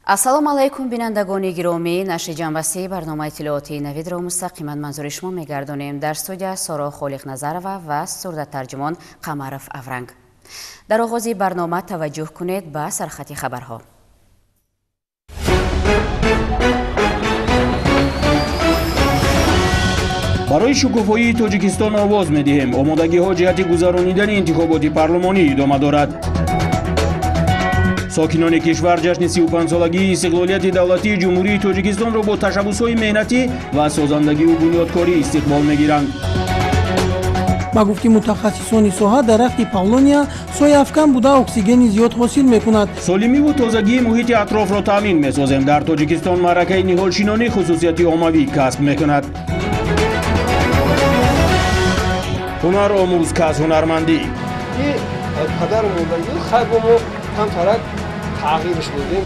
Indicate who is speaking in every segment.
Speaker 1: Ассалому алайкум, бинандагони гиромӣ. Нашри ҷанбасии барномаи иттилоотии Навидро мустақиман манзури шумо мегардонем. Дар студия Соро Холиқназарова ва сурдатарҷумон Қамаров Авранг. Дар оғози барнома таваҷҷӯҳ кунед ба сархати хабарҳо.
Speaker 2: Барои шукуфоии Тоҷикистон овоз медиҳем. Омодагиҳо ҷиҳати гузаронидани интихоботи парлумонӣ идома дорад. Сокинони кишвар ҷашни 35-солагии истиқлолияти давлатии Ҷумҳурии Тоҷикистонро бо ташаббусҳои меҳнатӣ ва созандагиву бунёдкорӣ истиқбол мегиранд.
Speaker 3: Ба гуфти мутахассисони соҳа, дарахти павлония сояафкан буда оксигени зиёд ҳосил мекунад.
Speaker 2: Солимиву тозагии муҳити атрофро таъмин месозем. Дар Тоҷикистон маъракаи ниҳолшинонӣ хусусияти оммавӣ касб мекунад. Ҳунар омӯз, кас ҳунармандӣ.
Speaker 4: Падару модари хайр бо мо камтарак тағйирш додем.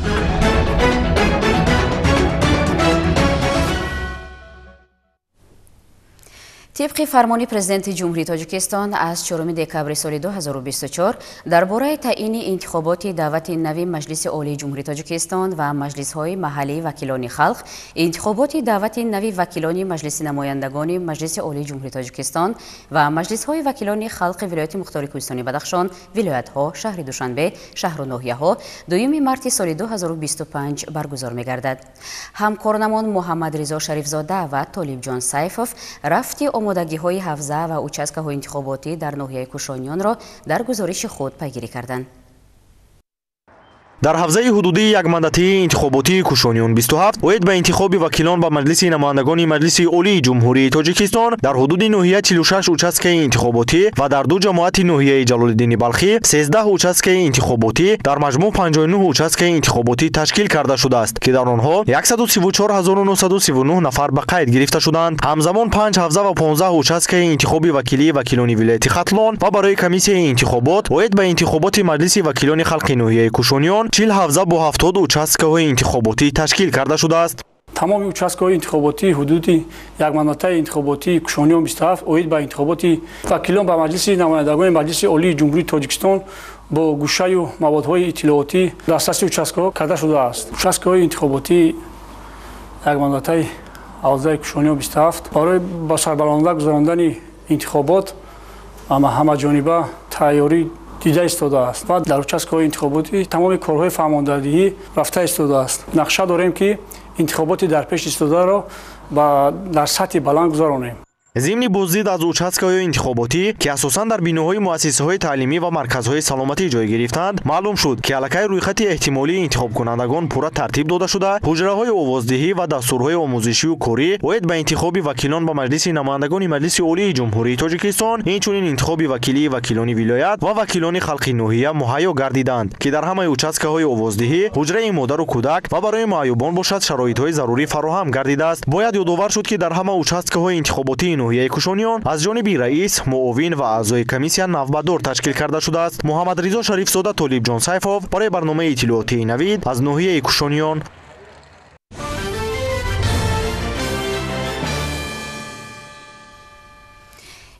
Speaker 1: Тибқи фармони Президенти Ҷумҳурии Тоҷикистон аз 4 декабри соли 2024 дар бораи таъини интихоботи даъвати нави Маҷлиси Олии Ҷумҳурии Тоҷикистон ва маҷлисҳои маҳаллии вакилони халқ, интихоботи даъвати нави вакилони Маҷлиси намояндагони Маҷлиси Олии Ҷумҳурии Тоҷикистон ва маҷлисҳои вакилони халқи вилояти Мухтори Кӯҳистони Бадахшон, вилоятҳо, шаҳри Душанбе, шаҳру ноҳияҳо 2 марти соли 2025 баргузор мегардад. Ҳамкорнамон Муҳаммадризо Шарифзода ва Толибҷон Сайфов рафти омодагиҳои ҳавза ва участкаҳои интихоботӣ дар ноҳияи Кушониёнро дар гузориши худ пайгирӣ карданд.
Speaker 5: Дар ҳавзаи ҳудудии якмандатии интихоботии Кушониён 27 оид ба интихоби вакилон ба Маҷлиси намояндагони Маҷлиси Олии Ҷумҳурии Тоҷикистон дар ҳудуди ноҳия 46 участкаи интихоботӣ ва дар ду ҷамоати ноҳияи Ҷалолиддини Балхӣ 13 участкаи интихоботӣ, дар маҷмӯъ 59 участкаи интихоботӣ ташкил карда шудааст, ки дар онҳо 134939 нафар ба қайд гирифта шуданд. Ҳамзамон 5 ҳавза ва 15 участкаи интихоби вакилии вакилони вилояти Хатлон ва барои комиссияи интихобот оид ба интихоботи Маҷлиси вакилони халқи ноҳияи Кушониён 40 ҳавза бо 70 участкаҳои интихоботӣ ташкил карда шудааст.
Speaker 6: Тамоми участкаҳои интихоботии ҳудуди якмандатаи интихоботии Кушониён 27 оид ба интихоботи вакилон ба Маҷлиси намояндагони Маҷлиси Олии Ҷумҳурии Тоҷикистон бо гӯшаю маводҳои иттилоотӣ дастраси участкаҳо карда шудааст. Участкаҳои интихоботии якмандатаи ҳавзаи Кушониён 27 барои ба сарбаланда гузарондани интихобот ҳамаҷониба тайёрӣ дида истодааст ва дар участкаҳои интихоботӣ тамоми корҳои фаҳмондадиҳӣ рафта истодааст. Нақша дорем, ки интихоботи дар пеш истодаро дар сатҳи баланд гузаронем.
Speaker 5: Зимни боздид аз участкаҳои интихоботӣ, ки асосан дар биноҳои муассисаҳои таълимӣ ва марказҳои саломатӣ ҷой гирифтанд, маълум шуд, ки аллакай рӯйхати эҳтимолии интихобкунандагон пурра тартиб дода шуда, ҳуҷраҳои овоздиҳӣ ва дастурҳои омӯзишию корӣ оид ба интихоби вакилон ба Маҷлиси намояндагони Маҷлиси Олии Ҷумҳурии Тоҷикистон, инчунин интихоби вакилии вакилони вилоят ва вакилони халқи ноҳия муҳайё гардиданд, ки дар ҳамаи участкаҳои овоздиҳӣ ҳуҷраи модару кӯдак ва барои маъюбон бошад шароитҳои зарурӣ фароҳам гардидааст. Бояд ёдовар шуд, ки дар ҳама участкаҳои интихоботии ноҳияи Кушониён аз ҷониби раис, муовин ва аъзои комиссия навбатдор ташкил карда шудааст. Муҳаммадризо Шарифзода, Толибҷон Сайфов барои барномаи иттилоотии Навид аз ноҳияи Кушониён.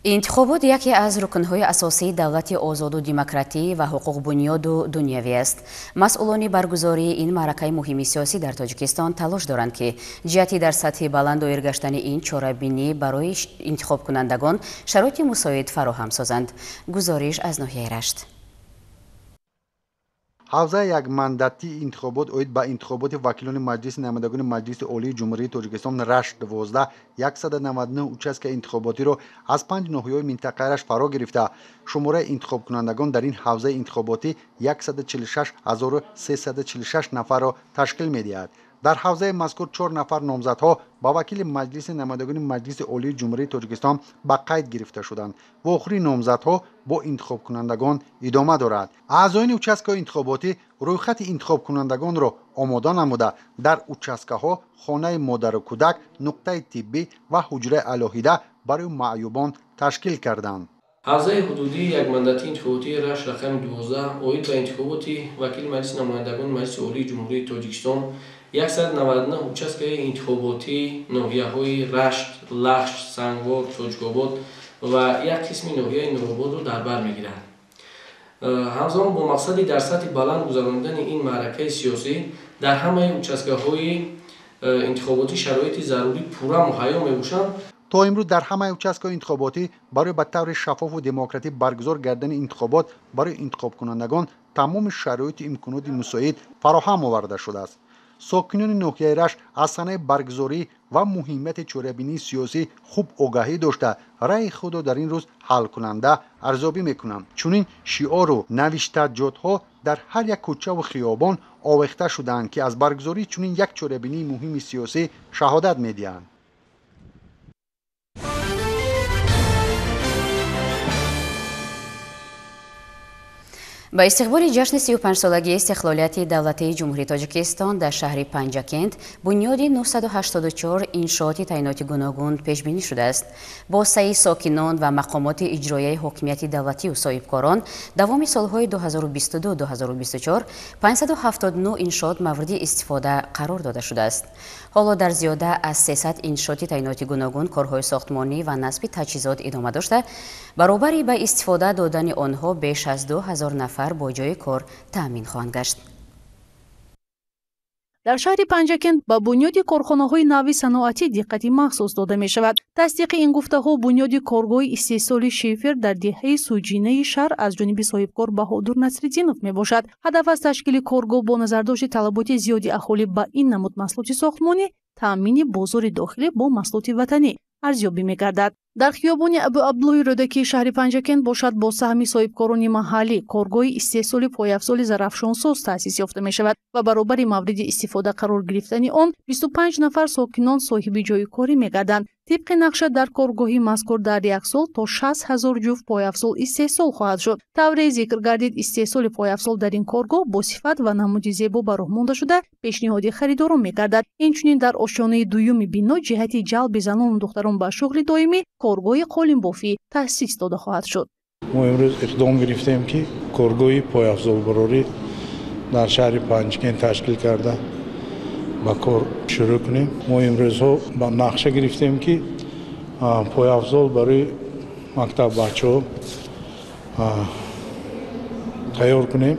Speaker 1: Интихобот яке аз рукнҳои асосии давлати озоду демократӣ ва ҳуқуқбунёду дунявӣ аст. Масъулони баргузории ин маъракаи муҳими сиёсӣ дар Тоҷикистон талош доранд, ки ҷиҳати дар сатҳи баланд доир гаштани ин чорабинӣ барои интихобкунандагон шароити мусоид фароҳам созанд. Гузориш аз ноҳияи Рашт.
Speaker 7: Ҳавзаи якмандатии интихобот оид ба интихоботи вакилони Маҷлиси намояндагони Маҷлиси Олии Ҷумҳурии Тоҷикистон Рашт 12 199 участка интихоботиро аз 5 ноҳияҳои минтақаи Рашт фаро гирифта, шумораи интихобкунандагон дар ин ҳавзаи интихоботӣ 146346 нафарро ташкил медиҳад. Дар ҳавзаи мазкур 4 нафар номзадҳо ба вакили Маҷлиси намояндагони Маҷлиси Олии Ҷумҳурии Тоҷикистон ба қайд гирифта шуданд. Вохӯрии номзадҳо бо интихобкунандагон идома дорад. Аъзоёни участкаҳои интихоботӣ рӯйхати интихобкунандагонро омода намуда, дар участкаҳо хонаи модару кӯдак, нуқтаи тиббӣ ва ҳуҷраи алоҳида барои маъюбон ташкил карданд.
Speaker 8: Ҳавзаи ҳудудии якмандатии интихоботии Рашт рақами 12 оид ба интихоботи вакили Маҷлиси намояндагони Маҷлиси Олии Ҷумҳурии Тоҷикистон 199 участкаи интихоботии ноҳияҳои Рашт, Лахш, Сангвор, Тоҷикобод ва як қисми ноҳияи Нурободро дар бар мегирад. Ҳамзамон бо мақсади дар сатҳи баланд гузаронидани ин маъракаи сиёсӣ дар ҳамаи участкаҳои интихоботӣ шароити зарурӣ пурра муҳайё мебошанд.
Speaker 7: То имрӯз дар ҳамаи участкаҳои интихоботӣ барои ба таври шаффофу демократӣ баргузор гардани интихобот барои интихобкунандагон тамоми шароиту имконоти мусоид фароҳам оварда шудааст. Сокинони ноҳияи Рашт аз санаи баргузорӣ ва муҳимияти чорабинии сиёсӣ хуб огаҳӣ дошта, раъи худро дар ин рӯз ҳалкунанда арзёбӣ мекунанд. Чунин шиору навиштаҷотҳо дар ҳар як кӯчаву хиёбон овехта шудаанд, ки аз баргузории чунин як чорабинии муҳими сиёсӣ шаҳодат медиҳанд.
Speaker 1: Ба истиқболи ҷашни 35-солагии истиқлолияти давлатии Ҷумҳурии Тоҷикистон дар шаҳри Панҷакент бунёди 984 иншооти таъиноти гуногун пешбинӣ шудааст. Бо саъи сокинон ва мақомоти иҷроияи ҳокимияти давлатию соҳибкорон давоми солҳои 2022-2024 579 иншоот мавриди истифода қарор дода шудааст. Ҳоло дар зиёда аз 300 иншооти таъиноти гуногун корҳои сохтмонӣ ва насби таҷҳизот идома дошта, баробари ба истифода додани онҳо беш аз 2000 нафар бо ҷои кор таъмин хоҳанд гашт.
Speaker 9: Дар шаҳри Панҷакент ба бунёди корхонаҳои нави саноатӣ диққати махсус дода мешавад. Тасдиқи ин гуфтаҳо бунёди коргоҳи истеҳсоли шифер дар деҳаи Суҷинаи шаҳр аз ҷониби соҳибкор Баҳодур Насриддинов мебошад. Ҳадаф аз ташкили коргоҳ бо назардошти талаботи зиёди аҳолӣ ба ин намуд маҳсулоти сохтмонӣ таъмини бозори дохилӣ бо маҳсулоти ватанӣ арзёбӣ мегардад. Дар хиёбони Абу Абдуллоҳи Рӯдакии шаҳри Панҷакент бошад бо саҳми соҳибкорони маҳаллӣ коргоҳи истеҳсоли пойафзоли зарафшонсоз таъсис ёфта мешавад ва баробари мавриди истифода қарор гирифтани он 25 нафар сокинон соҳиби ҷои корӣ мегарданд. Тибқи нақша дар коргоҳи мазкур дар як сол то 60 ҳазор ҷуфт пойафзол истеҳсол хоҳад шуд. Тавре зикр гардид, истеҳсоли пойафзол дар ин коргоҳ бо сифат ва намуди зебо ба роҳ монда шуда пешниҳоди харидорон мегардад. Инчунин дар ошёнаи дуюми бино ҷиҳати ҷалби занону духтарон ба шуғли доимӣ коргоҳи қолинбофӣ таъсис дода хоҳад шуд.
Speaker 10: Мо имрӯз иқдом гирифтем, ки коргоҳи пойафзолбарорӣ дар шаҳри Панҷакент ташкил карда ба кор шурӯъ кунем. Мо имрӯзҳо ба нақша гирифтем, ки пойафзол барои мактаббачаҳо тайёр кунем.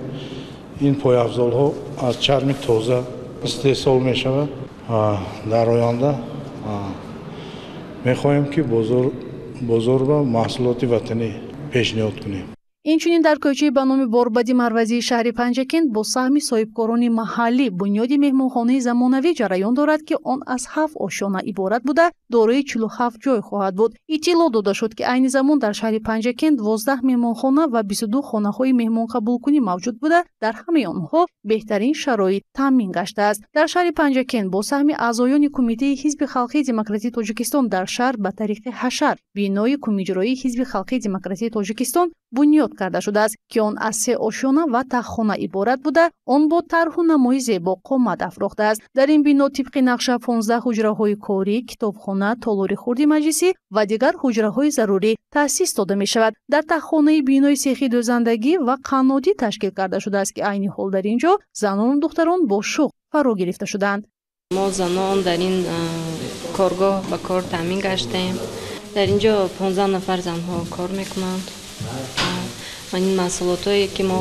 Speaker 10: Ин пойафзолҳо аз чарми тоза истеҳсол мешавад. Дар оянда мехоҳем, ки бозор ба маҳсулоти ватанӣ пешниҳод кунем.
Speaker 9: Инчунин дар кӯчаи ба номи Борбади Марвазии шаҳри Панҷакент бо саҳми соҳибкорони маҳаллӣ бунёди меҳмонхонаи замонавӣ ҷараён дорад, ки он аз 7 ошёна иборат буда дорои 47 ҷой хоҳад буд. Иттилоъ дода шуд, ки айни замон дар шаҳри Панҷакент 12 меҳмонхона ва 22 хонаҳои меҳмонқабулкунӣ мавҷуд буда, дар ҳамаи онҳо беҳтарин шароит таъмин гаштааст. Дар шаҳри Панҷакент бо саҳми аъзоёни Кумитаи Ҳизби Халқии Демократии Тоҷикистон дар шаҳр ба тариқи ҳашар бинои Кумиҷроии Ҳизби Халқии Демократии Тоҷикистон бунёд карда шудааст, ки он аз 3 ошёна ва таххона иборат буда, он бо тарҳу намои зебо қомат афрохтааст. Дар ин бино тибқи нақша 15 ҳуҷраҳои корӣ, китобхона, толори хурди маҷлисӣ ва дигар ҳуҷраҳои зарурӣ таъсис дода мешавад. Дар таххонаи бинои сехи дӯзандагӣ ва қаннодӣ ташкил карда шудааст, ки айни ҳол дар ин ҷо занону духтарон бо шуғл фаро гирифта шудаанд.
Speaker 11: Мо занон дар ин коргоҳ ба кор таъмин гаштем. Дар ин ҷо 15 нафар занҳо кор мекунанд. Ва ин маҳсулотое ки мо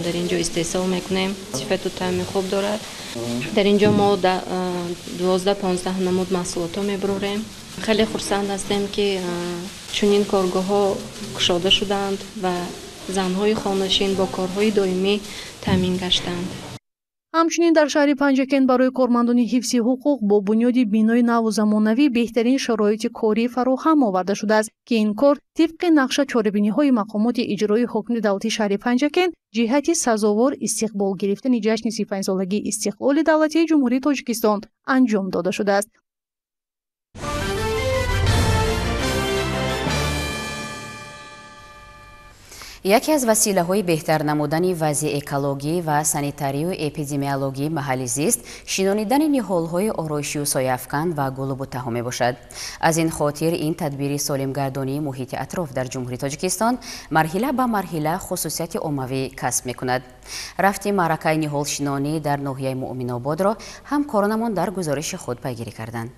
Speaker 11: дар ин ҷо истеҳсол мекунем сифату таъми хуб дорад. Дар ин ҷо мо 12-15 намуд маҳсулотҳо мебурорем. Хеле хурсанд ҳастем, ки чунин коргоҳҳо кушода шуданд ва занҳои хонашин бо корҳои доимӣ таъмин гаштанд.
Speaker 9: Ҳамчунин дар шаҳри Панҷакент барои кормандони ҳифзи ҳуқуқ бо бунёди бинои наву замонавӣ беҳтарин шароити корӣ фароҳам оварда шудааст, ки ин кор тибқи нақша чорабиниҳои мақомоти иҷроии ҳокимияти давлатии шаҳри Панҷакент ҷиҳати сазовор истиқбол гирифтани ҷашни 35-солагии истиқлоли давлатии Ҷумҳурии Тоҷикистон анҷом дода шудааст.
Speaker 1: Яке аз василаҳои беҳтар намудани вазъи экологӣ ва санитарию эпидемиологии маҳалли зист шинонидани ниҳолҳои ороишию сояафкан ва гулу буттаҳо мебошад. Аз ин хотир ин тадбири солимгардонии муҳити атроф дар Ҷумҳурии Тоҷикистон марҳила ба марҳила хусусияти оммавӣ касб мекунад. Рафти маъракаи ниҳолшинонӣ дар ноҳияи Муъминободро ҳамкоронамон дар гузориши худ пайгирӣ карданд.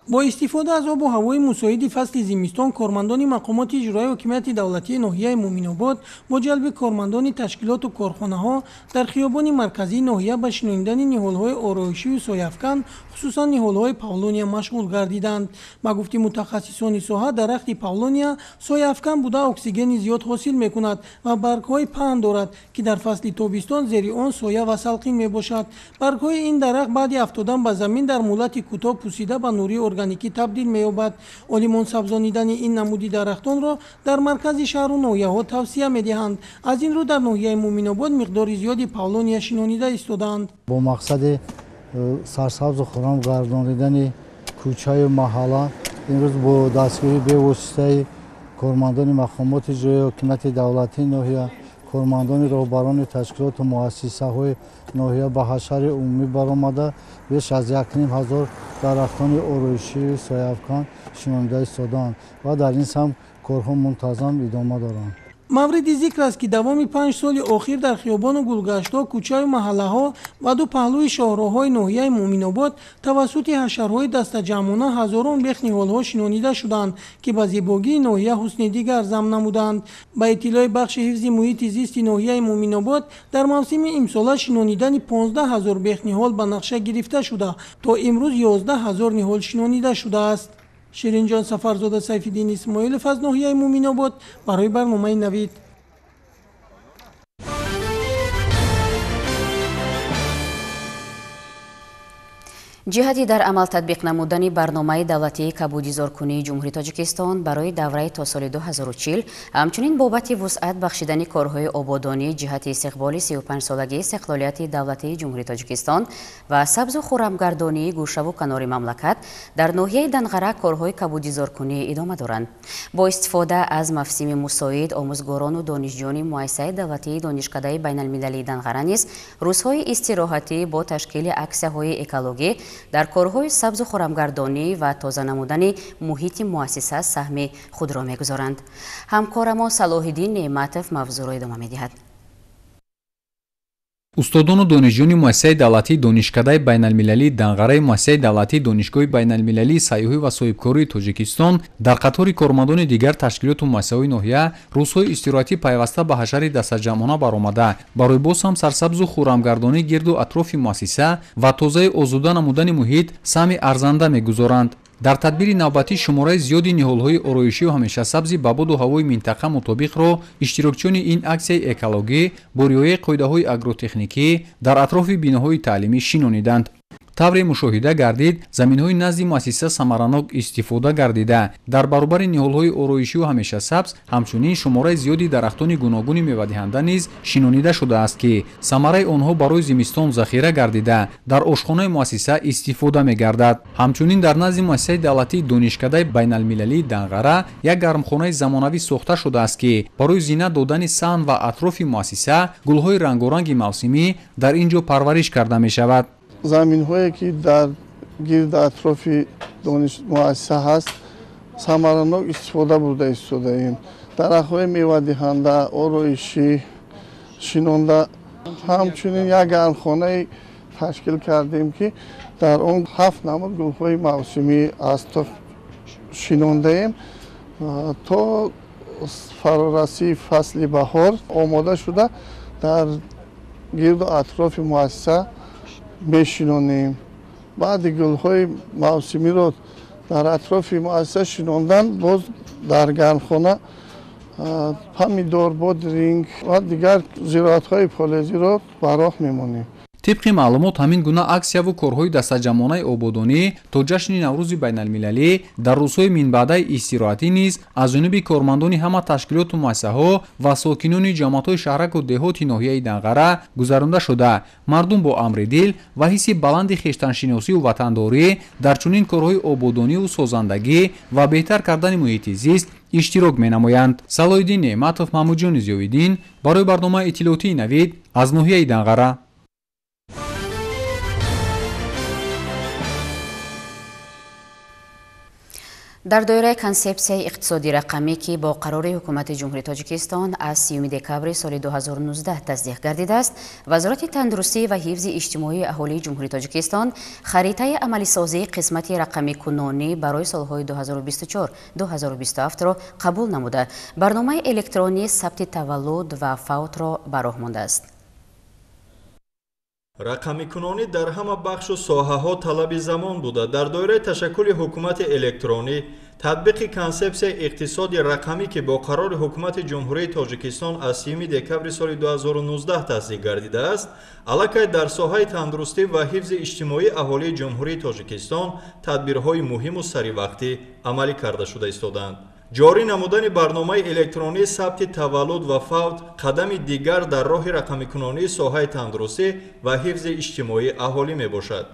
Speaker 3: Бо истифода аз обу ҳавои мусоиди фасли зимистон, кормандони мақомоти иҷроияи ҳокимияти давлатии ноҳияи Муъминобод бо ҷалби кормандони ташкилоту корхонаҳо дар хиёбони марказии ноҳия ба шинонидани ниҳолҳои ороишию сояафкан, хусусан ниҳолҳои павлония машғул гардиданд. Ба гуфти мутахассисони соҳа, дарахти павлония сояафкан буда, оксигени зиёд ҳосил мекунад ва баргҳои паҳн дорад, ки дар фасли тобистон зери он соя ва салқин мебошад. Баргҳои ин дарахт баъди афтодан ба замин дар муҳлати кӯтоҳ пусида ба нурии органикӣ табдил меёбад. Олимон сабзонидани ин намуди дарахтонро дар маркази шаҳру ноҳияҳо тавсия медиҳанд. Аз ин рӯ дар ноҳияи Муъминобод миқдори зиёди павлония шинонида истодаанд.
Speaker 12: Бо мақсади сарсабзу хуррам гардонидани кӯчаю маҳалла имрӯз бо дастгирии бевоситаи кормандони мақомоти иҷроияи ҳокимияти давлатии ноҳия, кормандони роҳбарони ташкилоту муассисаҳои ноҳия ба ҳашари умумӣ баромада беш аз 1500 дарахтони ороишии сояафкан шинонида истодаанд ва дар ин самт корҳо мунтазам идома доранд.
Speaker 3: Мавриди зикр аст, ки давоми 5 соли охир дар хиёбону гулгаштҳо, кӯчаю маҳаллаҳо ва ду паҳлӯи шоҳроҳҳои ноҳияи Муъминобод тавассути ҳашарҳои дастаҷамъона ҳазорон бех ниҳолҳо шинонида шуданд, ки ба зебогии ноҳия ҳусни дигар зам намуданд. Ба иттилои бахши ҳифзи муҳити зисти ноҳияи Муъминобод, дар мавсими имсола шинонидани 15 ҳазор бех ниҳол ба нақша гирифта шуда, то имрӯз 11 ҳазор ниҳол шинонида шудааст. Ширинҷон Сафарзода, Сайфиддин Исмоилов аз ноҳияи Муъминобод барои барномаи Навид.
Speaker 1: Ҷиҳати дар амал татбиқ намудани барномаи давлатии кабудизоркунии Ҷумҳурии Тоҷикистон барои давраи то соли 2040, ҳамчунин бобати вусъат бахшидани корҳои ободонӣ ҷиҳати истиқболи 35-солагии истиқлолияти давлатии Ҷумҳурии Тоҷикистон ва сабзу хуррамгардонии гӯшаву канори мамлакат дар ноҳияи Данғара корҳои кабудизоркунӣ идома доранд. Бо истифода аз мавсими мусоид, омӯзгорону донишҷӯёни муассисаи давлатии донишкадаи байналмилалии Данғара низ рӯзҳои истироҳатӣ бо ташкили аксияҳои экологӣ дар корҳои сабзу хуррамгардонӣ ва тоза намудани муҳити муассиса саҳми худро мегузоранд. Ҳамкорамо Салоҳиддин Неъматов мавзӯъро идома медиҳад.
Speaker 13: Устодону донишҷӯёни муассисаи давлатии донишкадаи байналмилалии Данғараи муассисаи давлатии донишгоҳи байналмилалии сайёҳӣ ва соҳибкории Тоҷикистон дар қатори кормандони дигар ташкилоту муассисаҳои ноҳия рӯзҳои истироҳатӣ пайваста ба ҳашари дастаҷамъона баромада барои боз ҳам сарсабзу хуррамгардонии гирду атрофи муассиса ва тозаи озода намудани муҳит саҳми арзанда мегузоранд. Дар тадбири навбатӣ шумораи зиёди ниҳолҳои ороишию ҳамешасабзи ба боду ҳавои минтақа мутобиқро иштирокчиёни ин аксияи экологӣ бо риояи қоидаҳои агротехникӣ дар атрофи биноҳои таълимӣ шинониданд. Тавре мушоҳида гардид, заминҳои назди муассиса самаранок истифода гардида, дар баробари ниҳолҳои ороишию ҳамешасабз ҳамчунин шумораи зиёди дарахтони гуногуни мевадиҳанда низ шинонида шудааст, ки самараи онҳо барои зимистон захира гардида дар ошхонаи муассиса истифода мегардад. Ҳамчунин дар назди муассисаи давлатии донишкадаи байналмилалии Данғара як гармхонаи замонавӣ сохта шудааст, ки барои зинат додани саҳн ва атрофи муассиса гулҳои рангоранги мавсимӣ дар ин ҷо парвариш карда мешавад.
Speaker 14: Заминҳое ки дар гирди атрофи муассиса ҳаст, самаранок истифода бурда истодаем. Дарахтҳои мевадиҳанда, ороишӣ шинонда, ҳамчунин як гармхонае ташкил кардем, ки дар он 7 намуд гулҳои мавсимӣ аз шинондаем. То фарорасии фасли баҳор омода шуда дар гирду атрофи муассиса мешинонем. Баъди гулҳои мавсимиро дар атрофи муассиса шинондан, боз дар гармхона помидор, бодринг ва дигар зироатҳои полезиро ба роҳ мемонем.
Speaker 13: Тибқи маълумот, ҳамин гуна аксияву корҳои дастаҷамъонаи ободонӣ то ҷашни Наврӯзи байналмилалӣ дар рӯзҳои минбаъдаи истироҳатӣ низ аз ҷониби кормандони ҳама ташкилоту муассисаҳо ва сокинони ҷамоатҳои шаҳраку деҳоти ноҳияи Данғара гузаронда шуда, мардум бо амри дил ва ҳисси баланди хештаншиносию ватандорӣ дар чунин корҳои ободониву созандагӣ ва беҳтар кардани муҳити зист иштирок менамоянд. Салоҳиддин Неъматов, Маҳмудҷони Зиёвиддин барои барномаи иттилоотии Навид аз ноҳияи Данғара.
Speaker 1: Дар доираи консепсияи иқтисоди рақамӣ, ки бо қарори ҳукумати Ҷумҳурии Тоҷикистон аз 30 декабри соли 2019 тасдиқ гардидааст, Вазорати тандурустӣ ва ҳифзи иҷтимоии аҳолии Ҷумҳурии Тоҷикистон харитаи амалисозии қисмати рақамикунонӣ барои солҳои 2024-2027-ро қабул намуда, барномаи электронии сабти таваллуд ва фавтро ба роҳ мондааст.
Speaker 15: Рақамикунонӣ дар ҳама бахшу соҳаҳо талаби замон буда, дар доираи ташаккули ҳукумати электронӣ, татбиқи консепсияи иқтисоди рақамӣ, ки бо қарори ҳукумати Ҷумҳурии Тоҷикистон аз 30 декабри соли 2019 тасдиқ гардидааст, аллакай дар соҳаи тандурустӣ ва ҳифзи иҷтимоии аҳолии Ҷумҳурии Тоҷикистон тадбирҳои муҳиму саривақтӣ амалӣ карда шуда истодаанд. Ҷорӣ намудани барномаи электронии сабти таваллуд ва фавт қадами дигар дар роҳи рақамикунонии соҳаи тандурустӣ ва ҳифзи иҷтимоии аҳолӣ мебошад.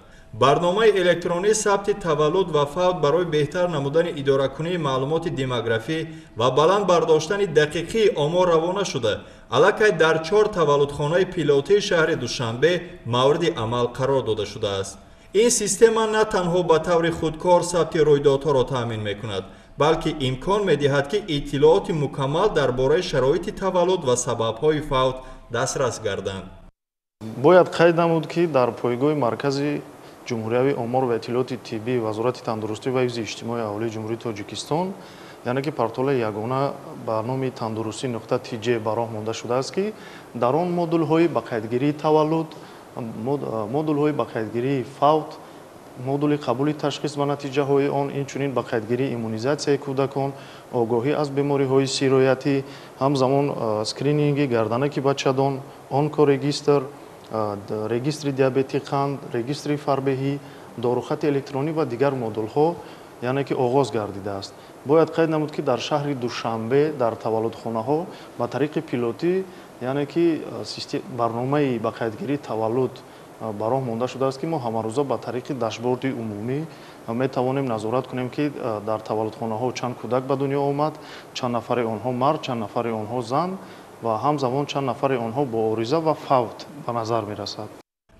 Speaker 15: Барномаи электронии сабти таваллуд ва фавт барои беҳтар намудани идоракунии маълумоти демографӣ ва баланд бардоштани дақиқии омор равона шуда, аллакай дар 4 таваллудхонаи пилотии шаҳри Душанбе мавриди амал қарор дода шудааст. Ин система на танҳо ба таври худкор сабти рӯйдодҳоро таъмин мекунад, балки имкон медиҳад, ки иттилооти мукаммал дар бораи шароити таваллуд ва сабабҳои фавт дастрас гарданд.
Speaker 16: Бояд қайд намуд, ки дар пойгоҳи маркази ҷумҳуриявии омор ва иттилооти тиббии Вазорати тандурустӣ ва ҳифзи иҷтимоии аҳолии Ҷумҳурии Тоҷикистон, яъне ки портали ягона ба номи тандурустӣ нуқта тж ба роҳ монда шудааст, ки дар он модулҳои ба қайдгирии таваллуд, модулҳои ба қайдгирии фавт, модули қабули ташхис ва натиҷаҳои он, инчунин ба қайдгирии иммунизатсияи кӯдакон, огоҳӣ аз бемориҳои сироятӣ, ҳамзамон скрининги гарданаки бачадон, онкорегистр, регистри диабети қанд, регистри фарбеҳӣ, дорухати электронӣ ва дигар модулҳо, яъне ки оғоз гардидааст. Бояд қайд намуд, ки дар шаҳри Душанбе дар таваллудхонаҳо ба тариқи пилотӣ, яъне ки барномаи ба қайдгирии таваллуд ба роҳ монда шудааст, ки мо ҳамарӯза ба тариқи дашборди умумӣ метавонем назорат кунем, ки дар таваллудхонаҳо чанд кӯдак ба дунё омад, чанд нафари онҳо мард, чанд нафари онҳо зан ва ҳамзамон чанд нафари онҳо бо ориза ва фавт ба назар мерасад.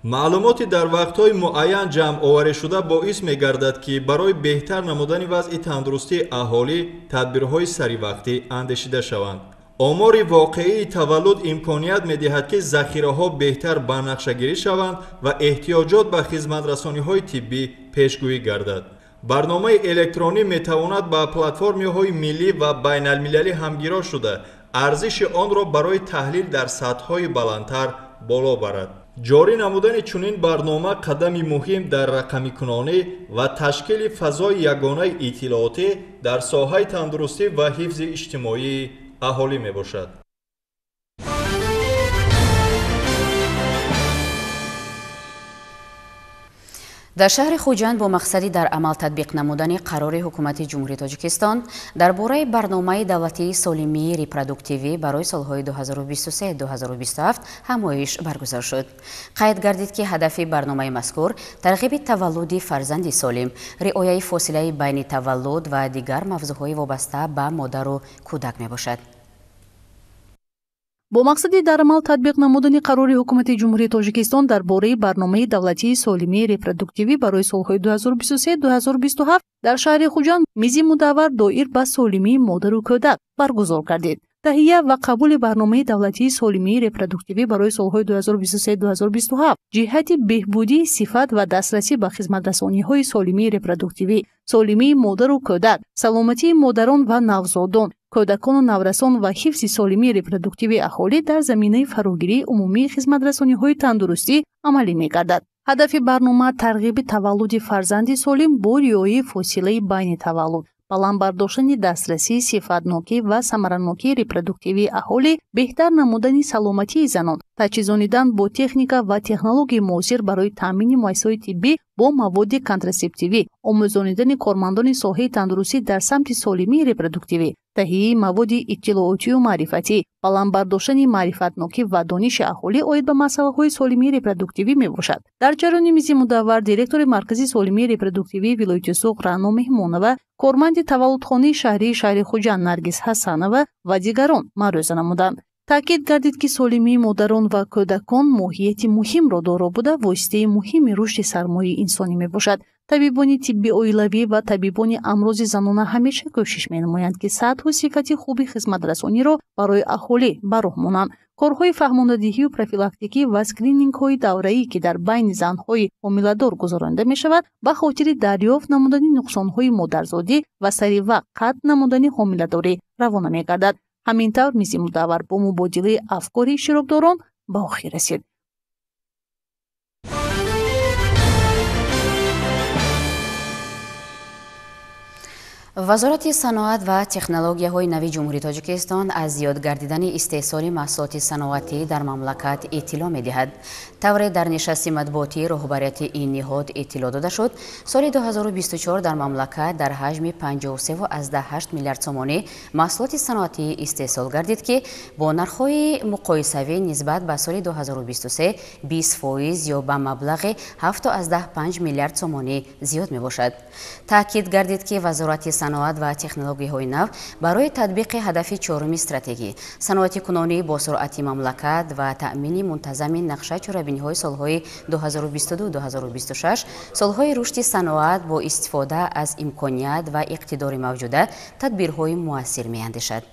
Speaker 15: Маълумоти дар вақтҳои муайян ҷамъоварӣшуда боис мегардад, ки барои беҳтар намудани вазъи тандурустии аҳолӣ тадбирҳои саривақтӣ андешида шаванд. Омори воқеии таваллуд имконият медиҳад, ки захираҳо беҳтар ба нақшагирӣ шаванд ва эҳтиёҷот ба хизматрасониҳои тиббӣ пешгӯӣ гардад. Барномаи электронӣ метавонад ба платформаҳои миллӣ ва байналмилалӣ ҳамгиро шуда, арзиши онро барои таҳлил дар сатҳҳои баландтар боло барад. Ҷорӣ намудани чунин барнома қадами муҳим дар рақамикунонӣ ва ташкили фазои ягонаи иттилоотӣ дар соҳаи тандурустӣ ва ҳифзи иҷтимоии аҳолӣ мебошад.
Speaker 1: Дар шаҳри Хуҷанд бо мақсади дар амал татбиқ намудани қарори ҳукумати Ҷумҳурии Тоҷикистон дар бораи барномаи давлатии солимии репродуктивӣ барои солҳои 2023-2027 ҳамоиш баргузор шуд. Қайд гардид, ки ҳадафи барномаи мазкур тарғиби таваллуди фарзанди солим, риояи фосилаи байни таваллуд ва дигар мавзӯъҳои вобаста ба модару кӯдак мебошад.
Speaker 9: Бо мақсади дар амал татбиқ намудани қарори ҳукумати Ҷумҳурии Тоҷикистон дар бораи барномаи давлатии солимии репродуктивӣ барои солҳои 2023-2027 дар шаҳри Хуҷанд мизи мудаввар доир ба солимии модару кӯдак баргузор гардид. Таҳия ва қабули барномаи давлатии солимии репродуктивӣ барои солҳои 2023-2027 ҷиҳати беҳбудии сифат ва дастрасӣ ба хизматрасониҳои солимии репродуктивӣ, солимии модару кӯдак, саломатии модарон ва навзодон, кӯдакону наврасон ва ҳифзи солимии репродуктивии аҳолӣ дар заминаи фарогирии умумии хизматрасониҳои тандурустӣ амалӣ мегардад. Ҳадафи барнома тарғиби таваллуди фарзанди солим бо риояи фосилаи байни таваллуд, баланд бардоштани дастрасии сифатнокӣ ва самаранокии репродуктивии аҳолӣ, беҳтар намудани саломатии занон, таҷҳизонидан бо техника ва технологияи муосир барои таъмини муассисаҳои тиббӣ бо маводи контрасептивӣ, омӯзонидани кормандони соҳаи тандурустӣ дар самти солимии репродуктивӣ, таҳияи маводи иттилоотию маърифатӣ, баланд бардоштани маърифатнокӣ ва дониши аҳолӣ оид ба масъалаҳои солимии репродуктивӣ мебошад. Дар ҷараёни мизи мудаввар директори Маркази солимии репродуктивии вилояти Суғд Раъно Меҳмонова, корманди таваллудхонаи шаҳрии шаҳри Хуҷанд Наргиз Ҳасанова ва дигарон маърӯза намуданд. Таъкид гардид, ки солимии модарон ва кӯдакон моҳияти муҳимро доро буда, воситаи муҳими рушди сармояи инсонӣ мебошад. Табибони тибби оилавӣ ва табибони амрози занона ҳамеша кӯшиш менамоянд, ки сатҳу сифати хуби хизматрасониро барои аҳолӣ ба роҳ монанд. Корҳои фаҳмондадиҳию профилактикӣ ва скринингҳои давраӣ, ки дар байни занҳои ҳомиладор гузаронида мешавад, ба хотири дарёфт намудани нуқсонҳои модарзодӣ ва саривақт қатъ намудани ҳомиладорӣ равона мегардад. Ҳамин тавр мизи мудаввар бо мубодилаи афкори иштирокдорон ба охир расид.
Speaker 1: Вазорати саноат ва технологияҳои нави Ҷумҳурии Тоҷикистон аз зиёд гардидани истеҳсоли маҳсулоти саноатӣ дар мамлакат иттилоъ медиҳад. Тавре дар нишасти матбуотӣ роҳбарияти ин ниҳод иттилоъ дода шуд, соли 2024 дар мамлакат дар ҳаҷми 53,8 миллиард сомонӣ маҳсулоти саноатӣ истеҳсол гардид, ки бо нархҳои муқоисавӣ нисбат ба соли 2023 20% ё ба маблағи 7,5 миллиард сомонӣ зиёд мебошад. Таъкид гардид, ки Вазорати саноат ва технологияҳои нав барои татбиқи ҳадафи чоруми стратегӣ саноати кунонӣ бо суръати мамлакат ва таъмини мунтазами нақша чорабиниҳои солҳои 2022-2026 солҳои рушди саноат бо истифода аз имконият ва иқтидори мавҷуда тадбирҳои муассир меандешад.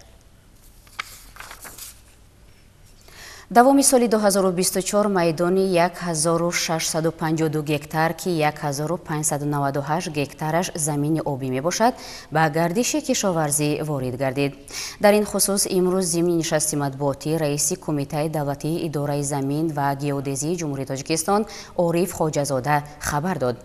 Speaker 1: Давоми соли 2024 майдони 1652 гектар, ки 1598 гектараш замини обӣ мебошад, ба гардиши кишоварзӣ ворид гардид. Дар ин хусус имрӯз зимни нишасти матбуотӣ раиси Кумитаи давлатии идораи замин ва геодезии Ҷумҳурии Тоҷикистон Ориф Хоҷазода хабар дод.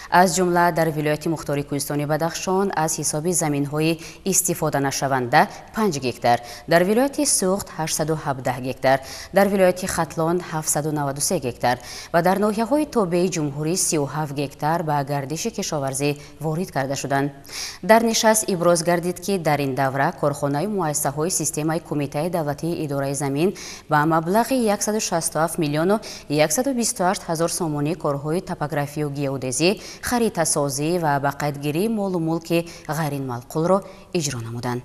Speaker 1: Аз ҷумла дар вилояти мухтори Кӯҳистони Бадахшон аз ҳисоби заминҳои истифоданашаванда 5 гектар, дар вилояти Суғд 817 гектар, дар вилояти Хатлон 793 гектар ва дар ноҳияҳои тобеи ҷумҳурӣ 37 гектар ба гардиши кишоварзӣ ворид карда шуданд. Дар нишаст иброз гардид, ки дар ин давра корхонаи муассисаҳои системаи Кумитаи давлатии идораи замин ба маблағи 167 миллиону 128 ҳазор сомонӣ корҳои топографию геодезӣ, харитасозӣ ва ба қайдгирии молу мулки ғайрималқулро иҷро намуданд.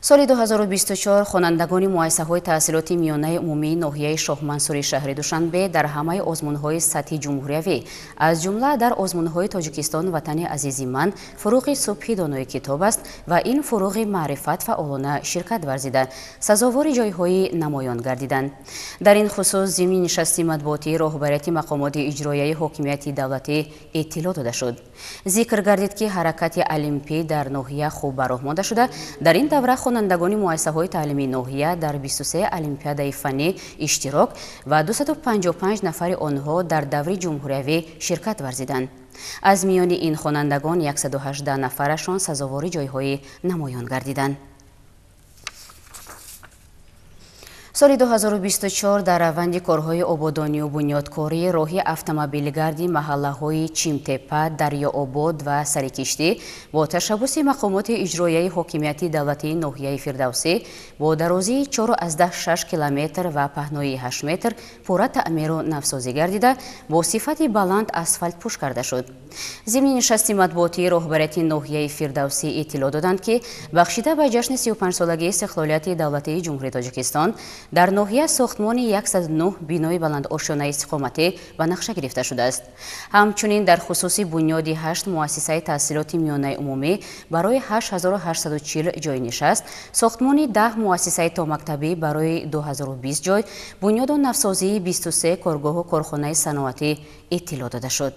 Speaker 1: Соли 2024 хонандагони муассисаҳои таҳсилоти миёнаи умумии ноҳияи Шоҳмансури шаҳри Душанбе дар ҳамаи озмунҳои сатҳи ҷумҳуриявӣ, аз ҷумла дар озмунҳои Тоҷикистон ватани азизи ман, фуруғи субҳи донои китоб аст ва ин фуруғи маърифат фаъолона ширкат варзида, сазовори ҷойҳои намоён гардиданд. Дар ин хусус зимни нишасти матбуотии роҳбарияти мақомоти иҷроияи ҳокимияти давлатӣ иттилоъ дода шуд. Зикр гардид, ки ҳаракати олимпӣ дар ноҳия хуб ба роҳ монда шуда, дар ин давра хонандагони муассисаҳои таълимии ноҳия дар 23 олимпиадаи фаннӣ иштирок ва 255 нафари онҳо дар даври ҷумҳуриявӣ ширкат варзиданд. Аз миёни ин хонандагон 118 нафарашон сазовори ҷойҳои намоён гардиданд. Соли 2024 дар раванди корҳои ободонию бунёдкорӣ роҳи автомобилгарди маҳаллаҳои Чимтепа, Дарёобод ва Сарикиштӣ бо ташаббуси мақомоти иҷроияи ҳокимияти давлатии ноҳияи Фирдавсӣ бо дарозии 4,6 километр ва паҳноии 8 метр пурра таъмиру навсозӣ гардида, бо сифати баланд асфалтпӯш карда шуд. Зимни нишасти матбуотии роҳбарияти ноҳияи Фирдавсӣ иттилоъ доданд, ки бахшида ба ҷашни 35-солагии истиқлолияти давлатии Ҷумҳурии Тоҷикистон дар ноҳия сохтмони 109 бинои баландошёнаи истиқоматӣ ба нақша гирифта шудааст. Ҳамчунин дар хусуси бунёди 8 муассисаи таҳсилоти миёнаи умумӣ барои 8840 ҷой нишаст, сохтмони 10 муассисаи томактабӣ барои 2020 ҷой, бунёду навсозии 23 коргоҳу корхонаи саноатӣ иттилоъ дода шуд.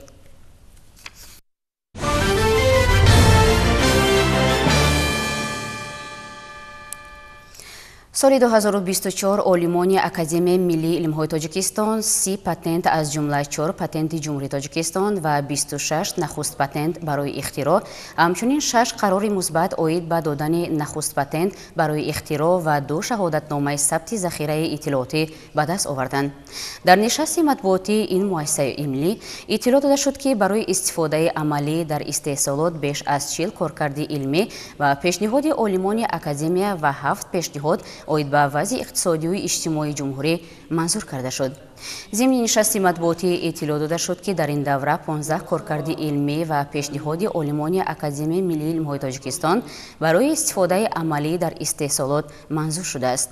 Speaker 1: Соли 2024 олимони Академияи миллии илмҳои Тоҷикистон 30 патент, аз ҷумла 4 патенти Ҷумҳурии Тоҷикистон ва 26 нахуст патент барои ихтироъ, ҳамчунин 6 қарори мусбат оид ба додани нахуст патент барои ихтироъ ва 2 шаҳодатномаи сабти захираи иттилоотӣ ба даст оварданд. Дар нишасти матбуотии ин муассисаи илмӣ иттилоъ дода шуд, ки барои истифодаи амалӣ дар истеҳсолот беш аз 40 коркарди илмӣ ва пешниҳоди олимони академия ва 7 пешниҳод оид ба вазъи иқтисодию иҷтимоии ҷумҳурӣ манзур карда шуд. Зимни нишасти матбуотӣ иттилоъ дода шуд, ки дар ин давра 15 коркарди илмӣ ва пешниҳоди олимони Академияи миллии илмҳои Тоҷикистон барои истифодаи амалӣ дар истеҳсолот манзур шудааст.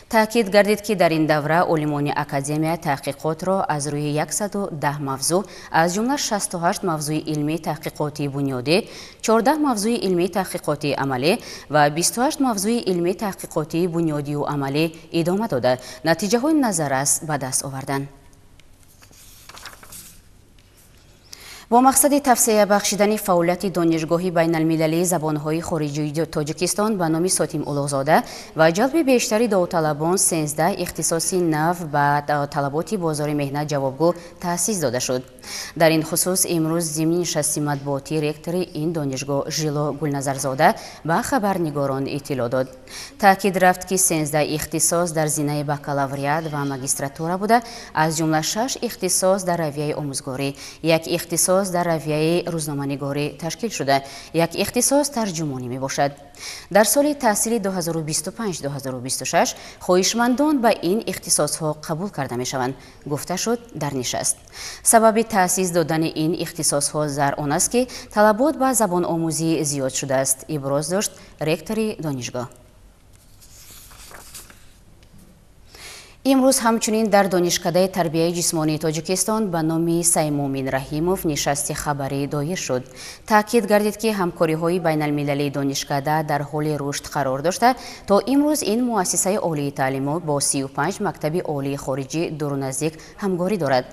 Speaker 1: Таъкид гардид, ки дар ин давра олимони академия таҳқиқотро аз рӯи 110 мавзӯъ, аз ҷумла 68 мавзӯи илмии таҳқиқотии бунёдӣ, 14 мавзӯи илмии таҳқиқотии амалӣ ва 28 мавзӯи илмии таҳқиқотии бунёдию амалӣ идома дода, натиҷаҳои назаррас ба даст оварданд. Бо мақсади тавсея бахшидани фаъолияти Донишгоҳи байналмилалии забонҳои хориҷии Тоҷикистон ба номи Сотим Улуғзода ва ҷалби бештари довталабон 13 ихтисоси нав ба талаботи бозори меҳнат ҷавобгӯ таъсис дода шуд. Дар ин хусус имрӯз зимни нишасти матбуотӣ ректори ин донишгоҳ Жило Гулназарзода ба хабарнигорон иттилоъ дод. Таъкид рафт, ки 13 ихтисос дар зинаи бакалавриат ва магистратура буда, аз ҷумла 6 ихтисос дар равияи омӯзгорӣ, як ихтисос дар равияи рӯзноманигорӣ ташкил шуда, як ихтисос тарҷумонӣ мебошад. Дар соли таҳсили 2025-2026 хоҳишмандон ба ин ихтисосҳо қабул карда мешаванд, гуфта шуд дар нишаст. Сабаби таъсис додани ин ихтисосҳо зар он аст, ки талабот ба забономӯзӣ зиёд шудааст, иброз дошт ректори донишгоҳ. Имрӯз ҳамчунин дар Донишкадаи тарбияи ҷисмонии Тоҷикистон ба номи Саймумин Раҳимов нишасти хабарӣ доир шуд. Таъкид гардид, ки ҳамкориҳои байналмилалии донишкада дар ҳоли рушд қарор дошта, то имрӯз ин муассисаи олии таълимот бо 35 мактаби олии хориҷӣ дуру наздик ҳамкорӣ дорад.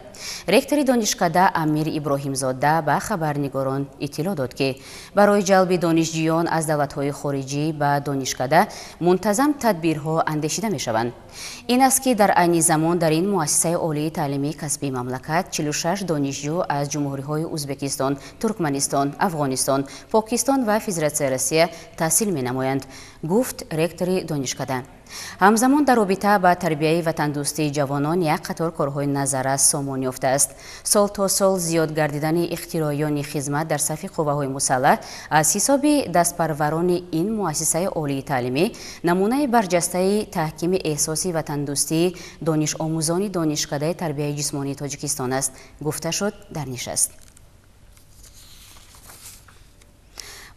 Speaker 1: Ректори донишкада Амир Иброҳимзода ба хабарнигорон иттилоъ дод, ки барои ҷалби донишҷӯён аз давлатҳои хориҷӣ ба донишкада мунтазам тадбирҳо андешида мешаванд. Ин аст, ки дар айни замон дар ин муассисаи олии таълимии касбии мамлакат 46 донишҷӯ аз ҷумҳуриҳои Узбекистон, Туркманистон, Афғонистон, Покистон ва Федератсияи Россия таҳсил менамоянд, гуфт ректори донишкада. Ҳамзамон дар робита ба тарбияи ватандӯстии ҷавонон як қатор корҳои назаррас сомон ёфтааст. Сол то сол зиёд гардидани ихтироёни хизмат дар сафи қувваҳои мусаллаҳ аз ҳисоби дастпарварони ин муассисаи олии таълимӣ намунаи барҷастаи таҳкими эҳсоси ватандӯстии донишомӯзони Донишкадаи тарбияи ҷисмонии Тоҷикистон аст, гуфта шуд дар нишаст.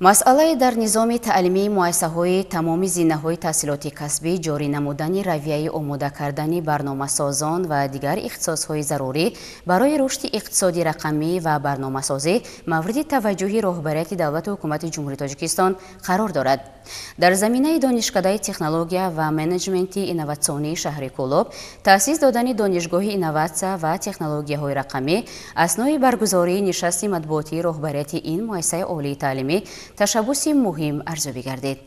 Speaker 1: Масъалаи дар низоми таълимии муассисаҳои тамоми зинаҳои таҳсилоти касбӣ ҷорӣ намудани равияи омода кардани барномасозон ва дигар ихтисосҳои зарурӣ барои рушди иқтисоди рақамӣ ва барномасозӣ мавриди таваҷҷӯҳи роҳбарияти давлату ҳукумати Ҷумҳурии Тоҷикистон қарор дорад. Дар заминаи Донишкадаи технология ва менеҷменти инноватсионии шаҳри Кӯлоб таъсис додани Донишгоҳи инноватсия ва технологияҳои рақамӣ аснои баргузории нишасти матбуотии роҳбарияти ин муассисаи олии таълимӣ ташаббуси муҳим арзёбӣ гардид.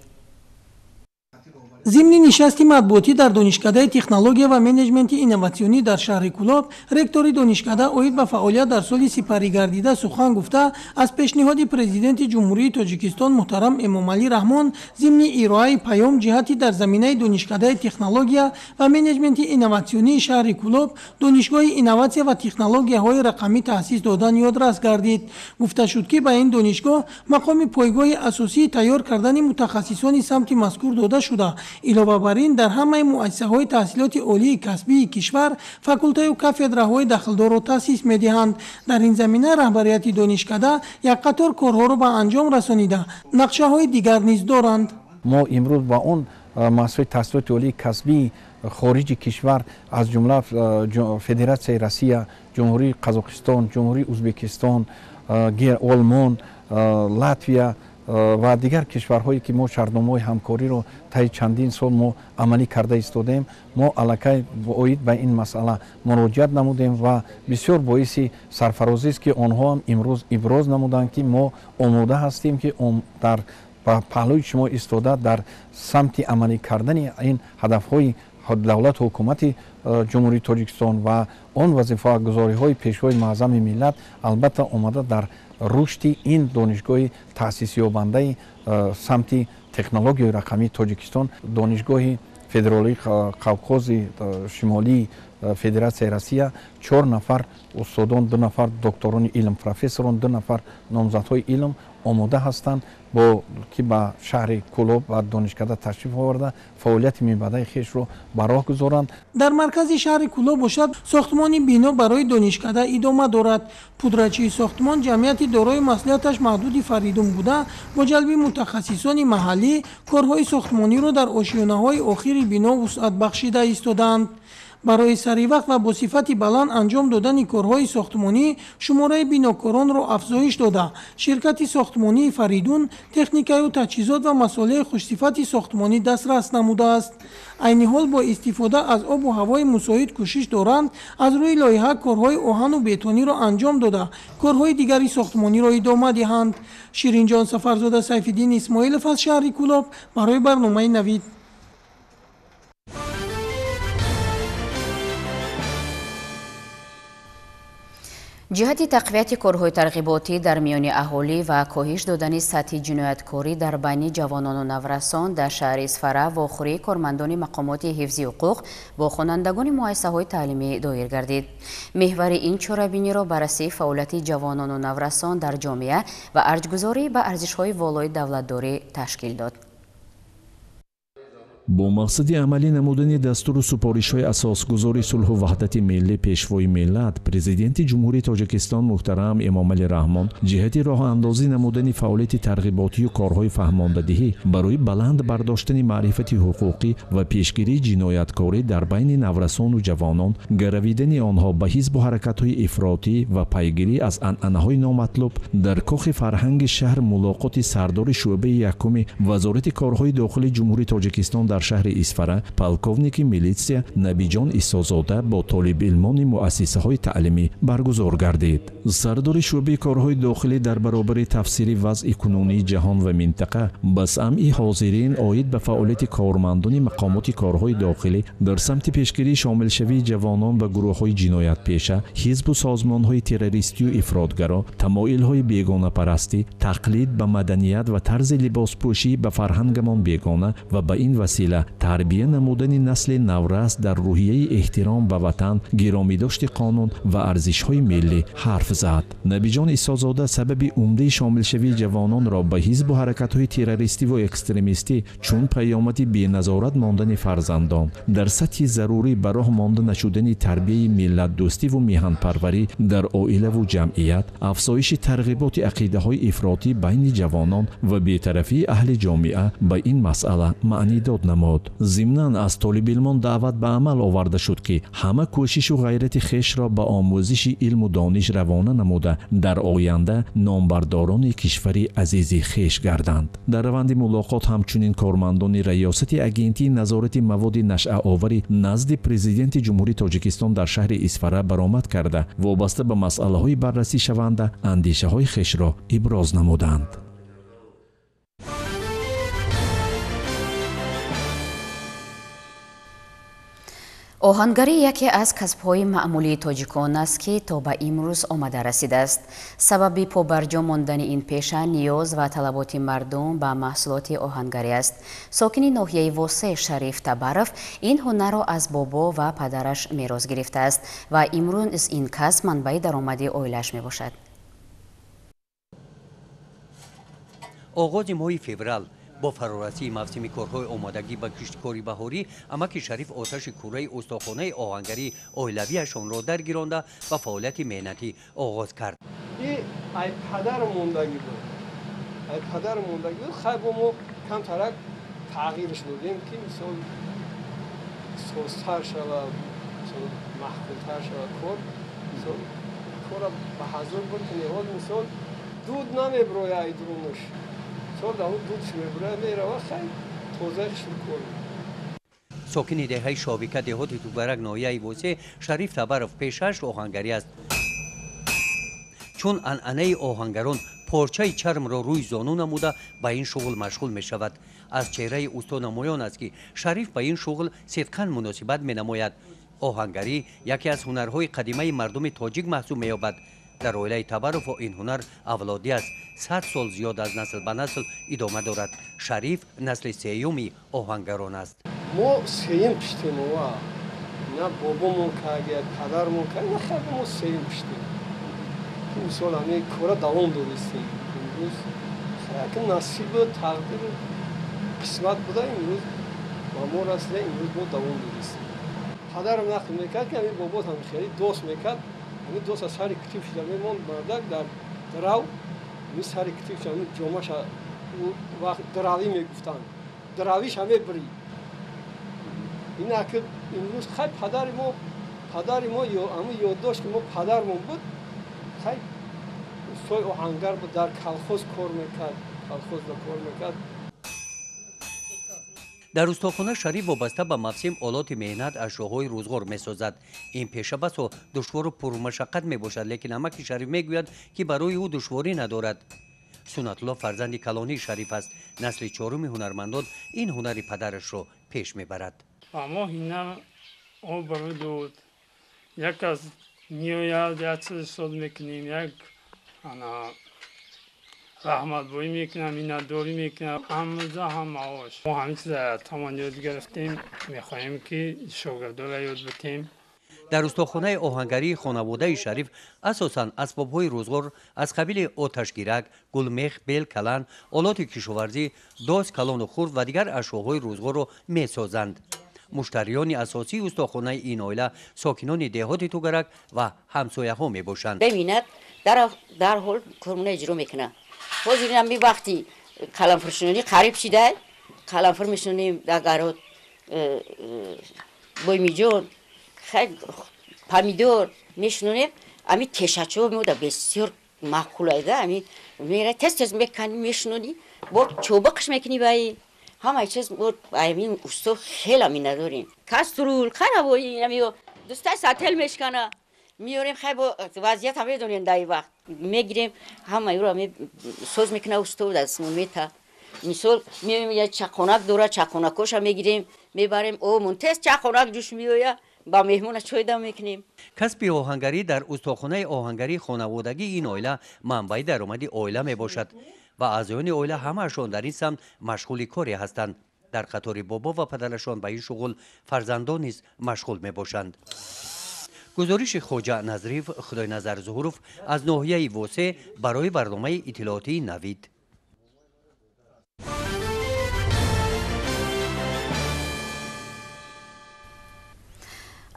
Speaker 3: Зимни нишасти матбуотӣ дар Донишкадаи технология ва менеҷменти инноватсионӣ дар шаҳри Кӯлоб ректори донишкада оид ба фаъолият дар соли сипаригардида сухан гуфта, аз пешниҳоди Президенти Ҷумҳурии Тоҷикистон муҳтарам Эмомалӣ Раҳмон зимни ироаи паём ҷиҳати дар заминаи Донишкадаи технология ва менеҷменти инноватсионии шаҳри Кӯлоб Донишгоҳи инноватсия ва технологияҳои рақамӣ таъсис додан ёдрас гардид. Гуфта шуд, ки ба ин донишгоҳ мақоми пойгоҳи асосии тайёр кардани мутахассисони самти мазкур дода шуда, илова бар ин дар ҳамаи муассисаҳои таҳсилоти олии касбии кишвар факултаю кафедраҳои дахлдорро таъсис медиҳанд. Дар ин замина раҳбарияти донишкада як қатор корҳоро ба анҷом расонида, нақшаҳои дигар низ доранд.
Speaker 17: Мо имрӯз ба он муассисаҳои таҳсилоти олии касбии хориҷи кишвар, аз ҷумла Федератсияи Россия, Ҷумҳурии Қазоқистон, Ҷумҳурии Узбекистон, Олмон, Латвия ва дигар кишварҳое ки мо шартномаҳои ҳамкориро таи чандин сол мо амалӣ карда истодем, мо аллакай оид ба ин масъала муроҷиат намудем ва бисёр боиси сарфарозист, ки онҳоам имрӯз иброз намуданд, ки мо омода ҳастем, ки дар паҳлӯи шумо истода дар самти амалӣ кардани ин ҳадафҳои давлату ҳукумати Ҷумҳурии Тоҷикистон ва он вазифагузориҳои Пешвои муаззами миллат албатта омада дар рушди ин донишгоҳи таъсисёбандаи самти технологияи рақамии Тоҷикистон, Донишгоҳи федералии Қавқози Шимолии Федератсияи Россия 4 нафар устодон, 2 нафар докторони илм, профессорон, 2 нафар номзадҳои илм омода ҳастанд, бо ки ба шаҳри Кӯлоб ва донишкада ташриф оварда фаъолияти минбаъдаи хешро ба роҳ гузоранд.
Speaker 3: Дар маркази шаҳри Кӯлоб бошад, сохтмони бино барои донишкада идома дорад. Пудрачии сохтмон ҷамъияти дорои масъулияташ маҳдуди Фаридун буда, бо ҷалби мутахассисони маҳаллӣ корҳои сохтмониро дар ошёнаҳои охири бино вусъат бахшида истодаанд. Барои саривақт ва бо сифати баланд анҷом додани корҳои сохтмонӣ шумораи бинокоронро афзоиш дода, ширкати сохтмонии Фаридун техникаю таҷҳизот ва масолеҳи хушсифати сохтмонӣ дастрас намудааст. Айни ҳол бо истифода аз обу ҳавои мусоид кӯшиш доранд аз рӯи лоиҳа корҳои оҳану бетониро анҷом дода, корҳои дигари сохтмониро идома диҳанд. Ширинҷон Сафарзода, Сайфиддин Исмоилов аз шаҳри Кӯлоб барои барномаи Навид.
Speaker 1: Ҷиҳати тақвияти корҳои тарғиботӣ дар миёни аҳолӣ ва коҳиш додани сатҳи ҷинояткорӣ дар байни ҷавонону наврасон дар шаҳри Исфара вохӯрии кормандони мақомоти ҳифзи ҳуқуқ бо хонандагони муассисаҳои таълимӣ доир гардид. Меҳвари ин чорабиниро баррасии фаъолияти ҷавонону наврасон дар ҷомеа ва арҷгузорӣ ба арзишҳои волои давлатдорӣ ташкил дод.
Speaker 18: Бо мақсади амалӣ намудани дастуру супоришҳои асосгузори сулҳу ваҳдати миллӣ, пешвои миллат, президенти Ҷумҳурии Тоҷикистон муҳтарам Эмомалӣ Раҳмон ҷиҳати роҳандозӣ намудани фаъолияти тарғиботию корҳои фаҳмондадиҳӣ барои баланд бардоштани маърифати ҳуқуқӣ ва пешгирии ҷинояткорӣ дар байни наврасону ҷавонон, гаравидани онҳо ба ҳизбу ҳаракатҳои ифротӣ ва пайгирӣ аз анъанаҳои номатлуб дар кохи фарҳанги шаҳр мулоқоти сардори шӯъбаи якуми Вазорати корҳои дохилии Ҷумҳурии Тоҷикистон дар шаҳри Исфара полковники милитсия Набиҷон Исозода бо толибилмони муассисаҳои таълимӣ баргузор гардид. Сардори шӯъбаи корҳои дохилӣ дар баробари тафсири вазъи кунунии ҷаҳон ва минтақа ба самъи ҳозирин оид ба фаъолияти кормандони мақомоти корҳои дохилӣ дар самти пешгирии шомилшавии ҷавонон ба гурӯҳҳои ҷиноятпеша, ҳизбу созмонҳои террористию ифротгаро, тамоилҳои бегонапарастӣ, тақлид ба маданият ва тарзи либоспӯшӣ ба фарҳангамон бегона ва ба ин васила тарбия намудани насли наврас дар рӯҳияи эҳтиром ба ватан, гиромидошти қонун ва арзишҳои миллӣ ҳарф зад. Набиҷон Исозода сабаби умдаи шомилшавии ҷавононро ба ҳизбу ҳаракатҳои террористиву экстремистӣ чун паёмади беназорат мондани фарзандон, дар сатҳи зарурӣ ба роҳ монда нашудани тарбияи миллатдӯстиву меҳанпарварӣ дар оилаву ҷамъият, афзоиши тарғиботи ақидаҳои ифротӣ байни ҷавонон ва бетарафии аҳли ҷомеа ба ин масъала маънидод намуд. Зимнан аз толибилмон даъват ба амал оварда шуд, ки ҳама кӯшишу ғайрати хешро ба омӯзиши илму дониш равона намуда, дар оянда номбардорони кишвари азизи хеш гарданд. Дар раванди мулоқот ҳамчунин кормандони раёсати агентии назорати маводи нашъаоварӣ назди президенти Ҷумҳурии Тоҷикистон дар шаҳри Исфара баромад карда, вобаста ба масъалаҳои баррасӣ шаванда андешаҳои хешро иброз намуданд.
Speaker 1: Оҳангарӣ яке аз касбҳои маъмулии тоҷикон аст, ки то ба имрӯз омада расидааст. Сабаби побарҷо мондани ин пеша ниёз ва талаботи мардум ба маҳсулоти оҳангарӣ аст. Сокини ноҳияи Восе Шариф Табаров ин ҳунарро аз бобо ва падараш мерос гирифтааст ва имрӯз ин касб манбаи даромади оилааш мебошад.
Speaker 19: Оғози моҳи феврал бо фарорасии мавсими корҳои омодагӣ ба кишткори баҳорӣ, амаки Шариф оташи кӯраи устохонаи оҳангарии оилавиашонро даргиронда ба фаъолияти меҳнатӣ оғоз кард.
Speaker 4: Ай падар мондагӣ буд, ай падар мондагӣ буд. Хай бо мо камтарак тағйирш додем, ки мисол созтар шавад, маҳқултар шавад кор. Мисол кора ба ҳазур буд, ки ниҳод мисол дуд намеброя ай дурунаш.
Speaker 19: Сокини деҳаи Шовика деҳоти Тубарак ноҳияи Восе Шариф Табаров пешааш оҳангарӣ аст. Чун анъанаи оҳангарон порчаи чармро рӯи зону намуда ба ин шуғл машғул мешавад. Аз чеҳраи усто намоён аст, ки Шариф ба ин шуғл сидқан муносибат менамояд. Оҳангарӣ яке аз ҳунарҳои қадимаи мардуми тоҷик маҳсуб меёбад. Дар оилаи Табарово ин ҳунар авлодӣ аст. 100 сол зиёд аз насл ба насл идома дорад. Шариф насли сеюми оҳангарон аст.
Speaker 4: Мо сеюм пиштем, ова Ина бобомон кард, падармон кард, ина хеле мо сеюм шудем. Мисол ҳамин кора давом додистем. Имрӯз ки насибу тақдиру қисмат буда, имрӯз ба мо расида, имрӯз мо давом додистем. Падарам нақл мекард, ки ҳамин бобот ҳам хеле дост мекард. Ҳамин дост аз сари китиб шуда мемонд, мардак дар дарав, ҳамин сари китиб шуда, ҳамин ҷомаша вақт даравӣ мегуфтанд. Даравиша мебирид. Ина ки имрӯз хай падари мо ҳамин ёддошт ки мо падармон буд, хай устои оҳангар буд, дар колхоз кор мекард, колхозда кор мекард.
Speaker 19: Дар устохона Шариф вобаста ба мавсим олоти меҳнат, ашёҳои рӯзғор месозад. Ин пеша басо душвору пурмашаққат мебошад, лекин амаки Шариф мегӯяд, ки барои ӯ душворӣ надорад. Суннатулло фарзанди калонии Шариф аст. Насли чоруми ҳунармандон ин ҳунари падарашро пеш мебарад.
Speaker 20: Ба мо ҳунар обрӯ дод. Як аз меояд, як чиз соз мекунем, як раҳматбоӣ мекунам, миннатдорӣ мекунам. Ҳамза ҳам маош. Мо ҳамин чиза тамон ёд гирифтем, мехоҳем ки шогирдора ёд битем.
Speaker 19: Дар устохонаи оҳангарии хонаводаи Шариф асосан асбобҳои рӯзғор аз қабили оташгирак, гулмех, бел, калан, олоти кишоварзӣ, доз, калону хурд ва дигар ашёҳои рӯзғорро месозанд. Муштариёни асосии устохонаи ин оила сокинони деҳоти Тугарак ва ҳамсояҳо мебошанд.
Speaker 21: Бибинад, дарҳол кормона иҷро мекунад. Ҳозир ҳами вақти қаламфуршинонӣ қариб шида, қаламфур мешинонем дар гарот, боймиҷон, помидор мешинонем. Ами тешачо мода бисёр маъқулайда, ами мера тез-тез мекани мешинонӣ, бо чобақш мекунӣ баи. Ҳамаи чиз мо амин усто хеле миннатдорем. Каструл, қаравои, ами дустай сател мешкана. Меорем, хай бо вазъият ҳам медонем дар ин вақт. Мегирем, ҳамаи ӯро соз мекуна усто дастмон мета. Мисол меоем, як чақонак дора, чақонакоша мегирем, мебарем, обмон тез чақонак ҷӯш меояд, ба меҳмона чой дам мекунем.
Speaker 19: Касби оҳангарӣ дар устохонаи оҳангарии хонаводагии ин оила манбаи даромади оила мебошад ва аъзоёни оила ҳамаашон дар ин самт машғули коре ҳастанд. Дар қатори бобо ва падарашон ба ин шуғл фарзандон низ машғул мебошанд. Гузориши Хоҷа Назриев, Худойназар Зуҳуров аз ноҳияи Восе барои барномаи иттилоотии Навид.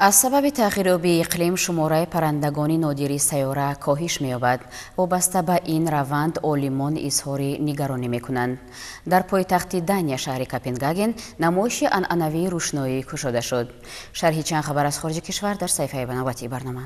Speaker 1: Аз сабаби тағйирёбии иқлим шумораи паррандагони нодири сайёра коҳиш меёбад. Вобаста ба ин раванд олимон изҳори нигаронӣ мекунанд. Дар пойтахти Дания, шаҳри Копенгаген, намоиши анъанавии рӯшноӣ кушода шуд. Шарҳи чанд хабар аз хориҷи кишвар дар саҳифаи навбатии барнома.